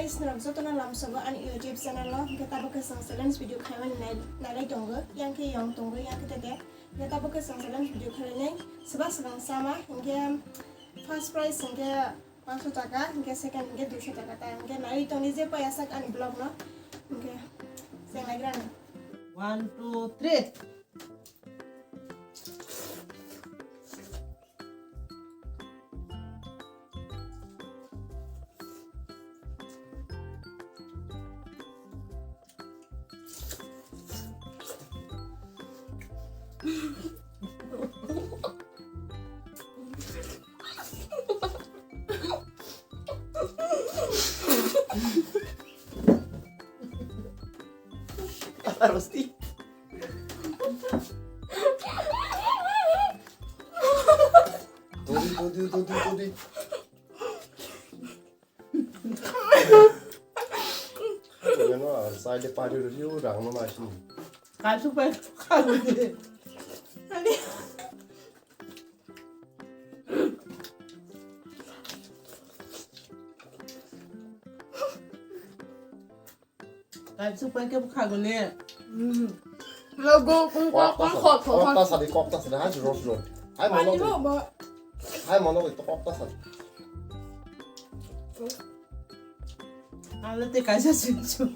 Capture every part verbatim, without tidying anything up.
Norok jotono lamsogo ani YouTube channel o, hwnkhe tabuk khe chwng challenge video khaimani nai-, nailai tongo, yang khe yong tongo, yang khe tete. Hwnkhe tabuk khe chwng challenge video khainai, swbang swbang chama, hwnkhe first prize hwnkhe paanch sho taka, hwnkhe second hwnkhe dui sho taka, ta hwnkhe naiwi tongdi je paiyasak ani vlog no, hwnkhe cheng naigrani. One, two, three. Rosti. Dodi, dodi, dodi, dodi. Ano, side party review rang no masini. Kasu pa kasu. Ani. Kaisuk pai khe bwkha gwnwi. Logo kung kok kok kok kok. Kok ta sadi, kok ta sadi, hai rot rot. Hai mono. Hai mono to kok ta sadi. Ale te kaisa sinchu.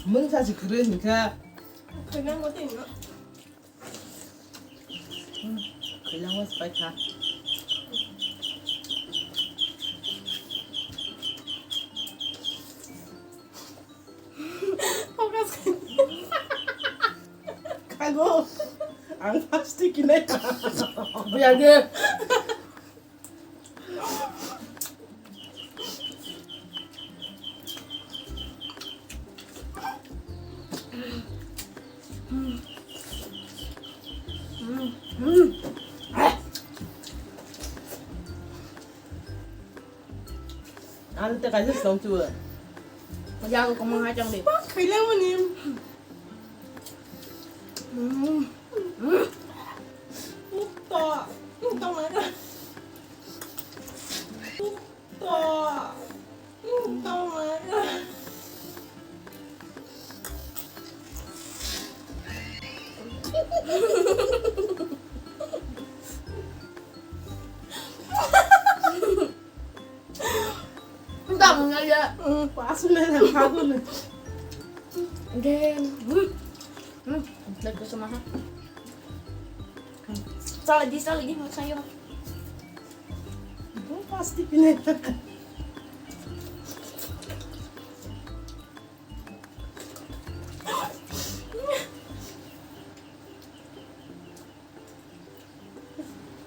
Mungsa si kwrwi hwnkhe. Khwlangma se paikha. Focus khago. Ang plastic kinai. Biyage. Ano te kaisa song chu. Yago komang hai chang de. Pak khailai mani. Ukto. Ukto mana? Ukto. Ukto mana? Dam na ya. Pasu na na khago na. Then, hmm. Hmm. Let's go sama ha. Chala di, chala di, maksudnya. Bo plastic ni.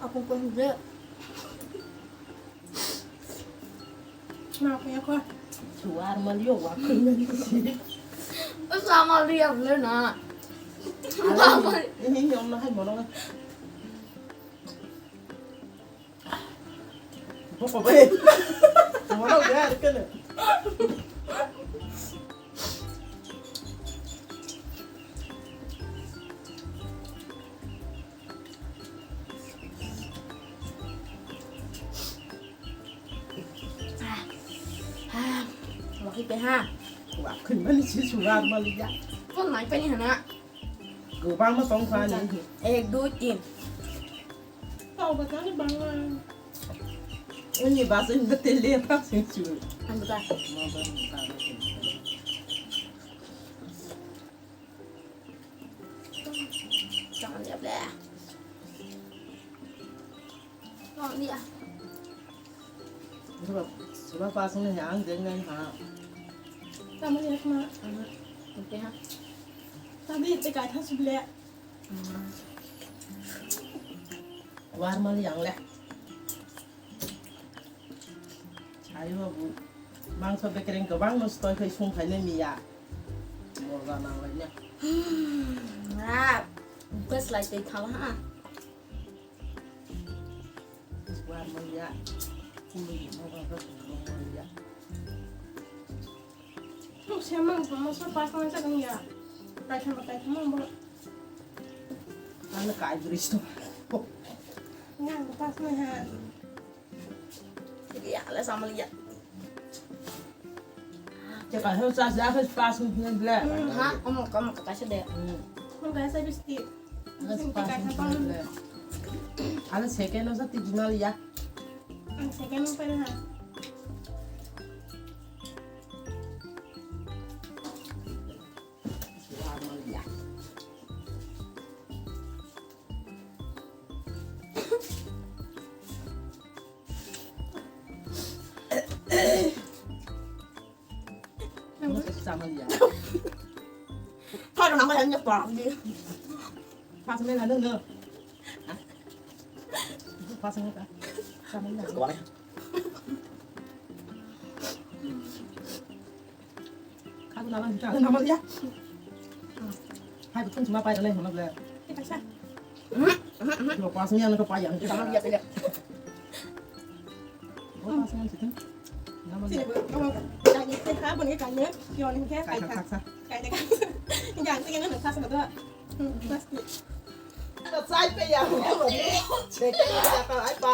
Aku pun je. Na aku ya kau. Suar mali yo wak mali si. Sama lihat le na. Ini yang nak mau nong. Boko bai. Mono ga kana. Wakhi pe ha. Wakhi mani si sugar mali ya. Kon nai pe ni hana. Gobang ma tong kha ni. Ek, dui, tin. Tau ba tani bang. Uni ba sin ba tele ba sin chu. Ang ba. Jangan dia bleh. Jangan dia. Suba, suba pasang ni ang jeng nai ha. Tama ni ma. Oke ha. Tadi te kai tha suble. War mali yang le. Ayo bu. Mangso bekereng kebang no stoi kai sung kai ne miya. Moga nang lai ne. Na, bes lai te khawa ha. War mali ya. Semang sama so pas nang sa kang ya. Kaisa ba kaisa mang bo. Ano kai bris to. Nang pas nang ha. Ya le sama liya. Cek aja sa sa pas nang ble. Ha, kamu kamu kata sa de. Mang kaisa bisti. Ano second lo sa tijmal ya. Ang second mo pa rin ha. Thôi đừng nói với anh nhập vào đi. Pha samai na nung nung. Pha samai ka. Samai na. Aku nama kita nama dia. Hai betul cuma pai nai mana bela. Kita sa. Lo pha samai na ka pai yang. Sama dia tidak. Lo pha samai situ. Nama dia. Sini bu, kamu tanya sih ha, boleh tanya. Yo nih kayak Kai kayak. Ka, ka, ka. Kayak kayak. Jangan sih kan nggak pas nggak tuh. Hmm, pasti. Ka sai pe ya. Check ya ka ai pa.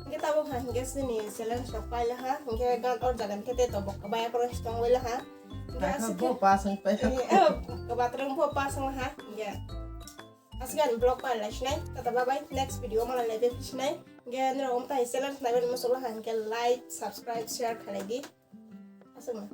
Hingke tabuk ha, hingke sini challenge rok paila ha, hingke gan or jagan kete to bok baya kono stong waila ha. Hingke aswk bo pasang pe. Eh, eh, kebatrang bo pasang ha, hingke. Asgan vlog paila sinai, tata bye bye, next video mana lebe sinai. Hingke nero om tai challenge nai ben musulo ha, hingke like, subscribe, share khalai di. Aswk ma.